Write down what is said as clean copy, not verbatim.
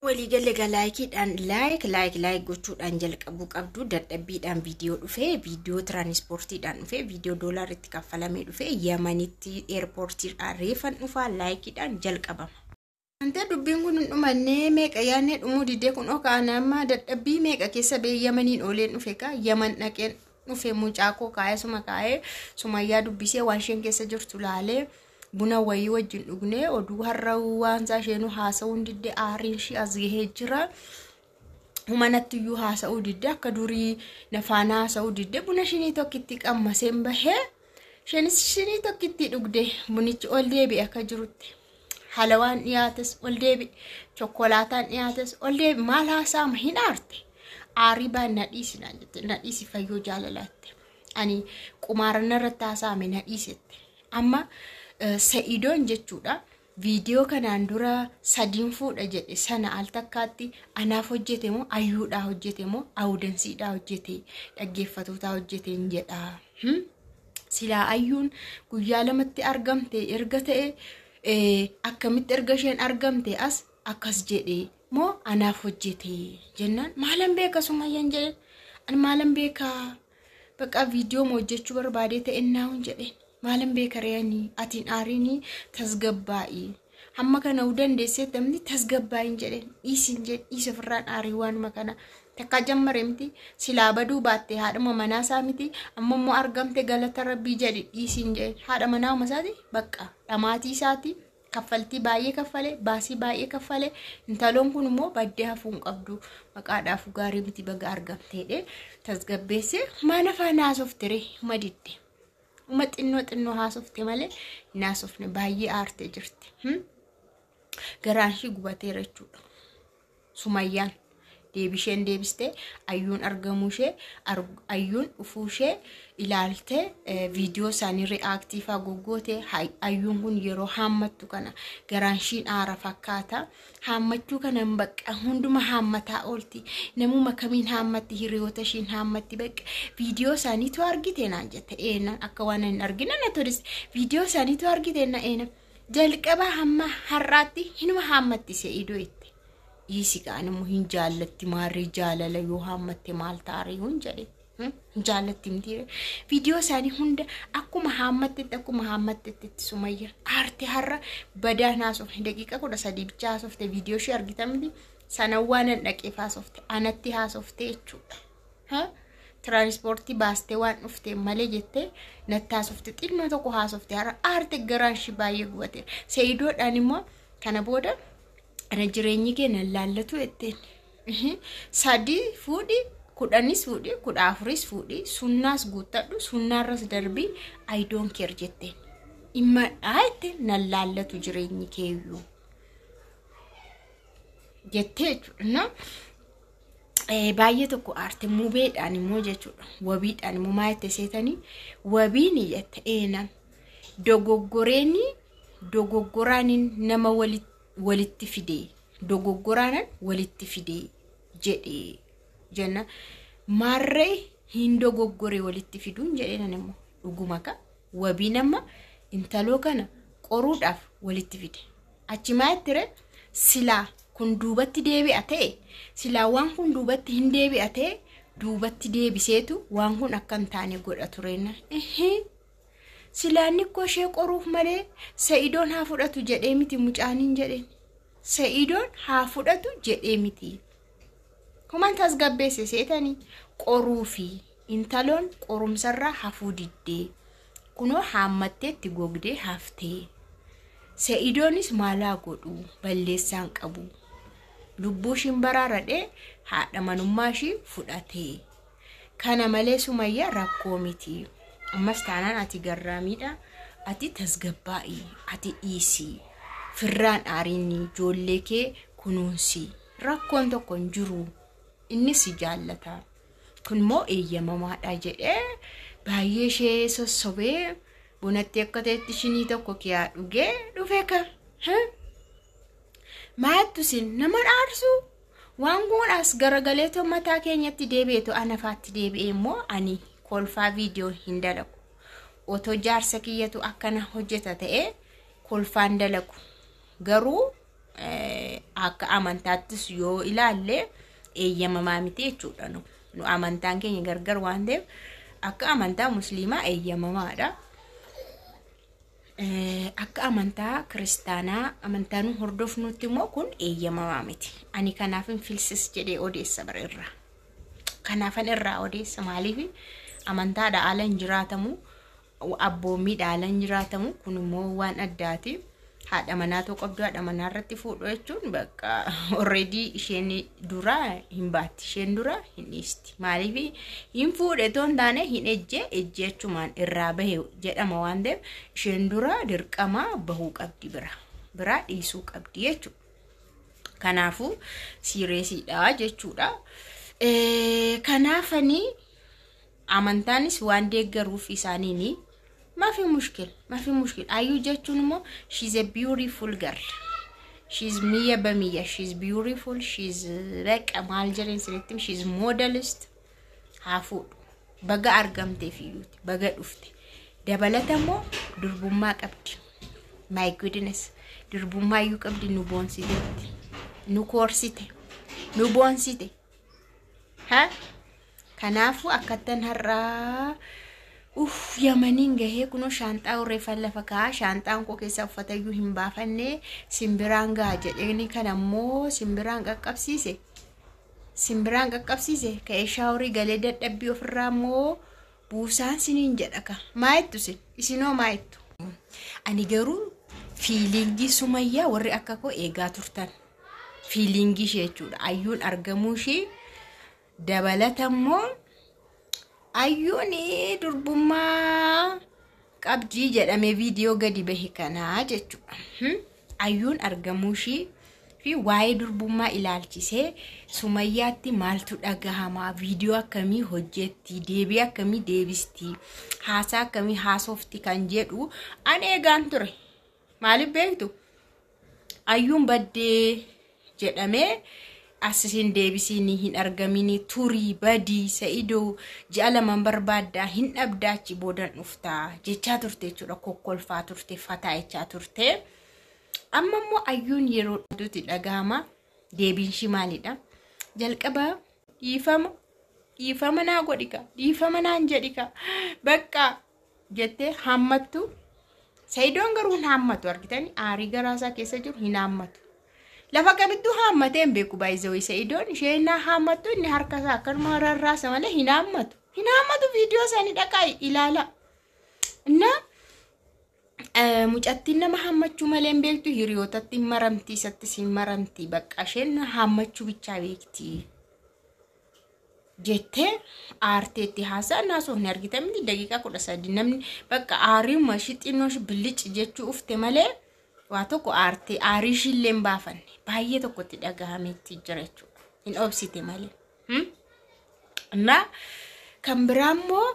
Waliigalle egaa likeiidhaan, like, like, like gochuudhaan jalqabuu qabdu. Dadhabbiidhaan viidiyoo dhufee, viidiyoo tiraanispoortiidhaan dhufee, viidiyoo doolaaritti kaffalamee dhufee, Yamanitti airportiidhaan reefan dhufaa, likeiidhaan jalqabama. Wanta dubbiin kun hin dhumannee meeqa yaadnee dhumuu didee kun okaan amma dadhabbii meeqa keessa bee Yamaniin ooleen dhufe kaa. Yaman dhaqeen dhufe, mucaa koo kaa'ee, suma kaa'ee, Sumayyaa dubbisee, waan isheen keessa jirtu laalee, buna wayii wajjin dhugnee, oduu har'a waan isaa isheenuu haasa'uun didde. Aariin ishii as gahee jira. Humanatti iyyuu haasa'uu didde, akka durii nafaana haasa'uu didde. Buna shinii tokkitti qammaseen bahee, isheenis shinii tokkitti dhugde. Bunichi ol deebi'e akka jirutti. Halawaan dhiyaates ol deebi'e, chokkolaataan dhiyaates ol deebi'e. Maal haasa'ama? Hin aarte. Aarii baan na dhiisi naan jette. Na dhiisi fayyoo jaalalaatti. Ani qumaarana irratti haasa'ame, na dhiisette. Amma Sa'idoon jechuudha. Viidiyoo kanaan dura sadiin fuudha jedhe sana al takkaatti anaaf hojjete moo, ayyuudhaa hojjete moo, audienceidhaa hojjete, dhaggeeffatootaa hojjeteen jedha. Silaa ayyuun guyyaa 2tti argamte erga ta'e, akkamitti erga isheen argamte as akkas jedhe moo anaaf hojjete jennaan, maalan beeka Sumayyaan jedheen. Ani maalan beekaa? Bakka viidiyoo hojjechuu barbaadee ta'e naa'uun jedheen. Maalan beeka re'anii? Atiin aariinii, tasgabbaa'i. Hamma kana uu dandeessee namni tasgabbaa'iin jedheen. Dhiisin jedhe, dhiisi ofirraan aarii. Waanuma kana takkaa jammare miti, silaa baduu baatte haadhuma manaa isaa miti. Amma immoo argamte, galata rabbii jedhi, dhiisin jedheen. Haadha manaa isaati, bakka dhamaatii isaati. Kaffaltii baay'ee kaffale, baasii baay'ee kaffale. Intaloon kun immoo baddee hafuu hin qabdu, maqaadhaaf gaarii miti, baga argamteedhe. Tasgabbeesse. Maal afaan haasoftere? Uma didde. Uma xinnoo xinnoo haasofte malee hin haasofne. Baay'ee aartee jirti. Garaan ishii gubateera jechuudha. Sumayyaan deebisheen deebistee, ayyuun argamuu ishee, ayyuun dhufuu ishee ilaaltee, viidiyoo isaanii react faa goggoote. Ayyuun kun yeroo haammattu kana garaan ishiin aara fakkaata. Haammachuu kanan bakka hunduma haammataa oolti. Namuma kamiin haammatti? Hiriyoota ishiin haammatti. Bakka viidiyoo isaaniitu argite naan jette. Eena, akka waan hin argine na tolis. Viidiyoo isaaniitu argite na, eena. Jalqaba hamma har'aatti hinuma haammatti Se'idoo itti. Dhiisi kaan immoo hin jaallatti maarree, jaalala yoo haammatte maal taaree hun jedhe. Hin jaallatti miti. Viidiyoo isaanii hunda akkuma haammattetti, akkuma haammattetti Sumayya aarte. Har'a badaan haasofne, daqiiqa 13 bicha haasofte. Viidiyoo ishee argita miti? Sana waan an dhaqeef haasofte, anatti haasofte jechuudha. Tiraanispoortii baastee waan dhufte malee jettee natti haasofte. Xinnoo tokko haasofte. Har'a aarte, garaan ishii baay'ee gubate. Seeyidoodhaan immoo kana booda ana jireenyi kee nan laallatu jetteen. Sadii fuudhi, 10s fuudhi, 14s fuudhi, sunnaas guuttadhu, sunnaarras darbii, I don't care jetteen. Dhimma dhaa jette, nan laallatu jireenyi keeyyuu jettee jechuudha. Baay'ee tokko aarte. Mubeedhaan immoo jechuudha. Wabiidhaan immoo maal jette seetanii? Wabiin jette, eenan dogoggoreeni, dogoggoraanin nama walitti fidee, dogoggoraanan walitti fidee jedhee jenna. Maarree hin dogoggoree walitti fiduun jedhee nan immoo dhuguma ka wabiin amma intaloo kana qoruudhaaf walitti fide. Achi maa jettire? Silaa kun duubatti deebi'a ta'e, silaa waan kun duubatti hin deebi'a ta'e, duubatti deebiseetu waan kun akka hin taane godha tureenna. Silaan koo ishee qoruuf malee Sa'idoon haa fudhatu jedhee miti mucaaniin jedheen. Sa'idoon haa fudhatu jedhee miti. Human tasgabbeesse seetanii? Qoruufi intaloon qorumsarraa hafuu diddee. Kunoo haammatteetti gogdee haftee. Sa'idoonis maalaa godhu? Balleessaan qabu. Lubbuu ishiin baraaradhee haadha manummaa ishii fudhatee. Kana malee Sumayyaa rakkoo miti. Ammas taanaan ati garraamiidha. Ati tasgabbaa'i. Ati dhiisi. Firraan aariin ijoollee kee kunuunsi. Rakkoon tokko hin jiru. Inni si jaallata. Kun immoo eeyyamamaadha jedhee baay'ee ishee sossobee, bunatti akka ta'etti shinii tokko kiyaa dhugee dhufe ka. Maattu sin nama dhaarsu? Waan kun as garagaleetoo mataa keenyatti deebi'eetu anafaatti deebi'ee immoo ani kolfaa viidiyoo hin dalagu. Otoo jaarsa kiyyatu akkana hojjeta ta'ee kolfaan dalagu. Garuu Akka amantaattis yoo ilaalle eeyyamamaa miti jechuudha. Nu amantaan keenya gargar waan ta'eef akka amantaa musliimaa eeyyamamaadha. Akka amantaa kiristaanaa, amantaa nu hordofnutti immoo kun eeyyamamaa miti. Ani kanaafin filsis jedhee odeessa bara irraa. Kanaafan irraa odeessa. Maaliif? Amantaadha ala hin jiraatamu, abboommiidha ala hin jiraatamu. Kun immoo waan addaati. Haadha manaa tokko qabdu, haadha manaa irratti fuudhu jechuun bakka already isheen dura hin baatti, isheen dura hin dhiisti. Maaliif hin fuudhe otoo hin taane hin ejjee, ejjee jechumaan irraa bahe jedhama waan ta'eef, isheen dura dirqama bahuu qabdi, biraa dhiisuu qabdi jechuudha. Kanaafuu seriousiidha jechuudha. Kanaafanii amantaanis waan deeggaruuf isaaniini mafi mushkil, mafi mushkil. Ayyuu jechuun immoo she's a beautiful girl. She's miyya bamiyya, she's beautiful, she's beqa maal jedheen sinitti, she's modelist. Haa fuudhu, baga argamteef iyyuuti, baga dhufte. Dabalata immoo durbummaa qabdi. My goodness, durbummaa iyyuu qabdi. Nu boonsiteetti, nu koorsite, nu boonsite. Ha, kanaafuu akkattan har'aa uff Yamaniin gahee kunoo shaanxaa urreeffan lafa kaa'aa, shaanxaan koo keessaa uffatayyuu hin baafanne. Simbiraan gaha jedheeni kan ammoo simbiraan qaqqabsiise, simbiraan qaqqabsiise. Ka'ee showerii galee dadhabbii ofirraa immoo buusaan siniin jedha. Ka maa jettu isin? Isinoo maa jettu? Ani garuu feelingii Sumayyaa warri akka koo eegaa turtan, feelingii ishee jechuudha, ayyuun argamuu ishee, dabalata immoo ayyuun durbummaa qabdii jedhamee viidiyoo gadi bahe kanaa jechuudha. Ayyuun argamuu ishii fi waa'ee durbummaa ilaalchisee Sumayyaatti maaltu dhagahama? Viidiyoo akkamii hojjetti? Deebii akkamii deebisti? Haasaa akkamii haasofti kan jedhu an eegaan ture. Maaliif beektu? Ayyuun baddee jedhamee asisin deebisiin hin argamini turii, badii Sa'idoo ji'a lamaan barbaaddaa hin dhabdaa, achi boodan dhuftaa jechaa turte jechuudha. Kokkolfaa turte, fataa jechaa turte. Amma immoo ayyuun yeroo dhutti dhagahama, deebiin ishii maalidha? Jalqaba "Dhiifama, dhiifama naa godhika, dhiifama naan jedhika bakka" jettee hammattu. Sa'idoon garuu hin hammatu. Argitanii, aarii garaasaa keessa jiru hin hammatu. Lafa kamittuu haammatee hin beeku baay'isawii Sa'idoon. Isheen naa haammattu, inni harka isaa akkanuma rarraasa malee hin haammatu. Hin haammatu, viidiyoo isaanii dhaqaa ilaala. Innaa mucattiin nama haammachuu malee hin beektu, hiriyootatti hin maramti, isattis hin maramti, bakka isheen haammachuu bichaa beekti. Jettee aarteetti haasaa naasoo hin argitamni daqiiqaa 13 namni bakka aariuma ishii xinnoo ishii bilici jechuu ufte malee waa tokko aartee aarii ishiillee hin baafanne. Baay'ee tokkotti dhagahameetti jira jechuudha. Hin obsite malee. Innaa kan biraa immoo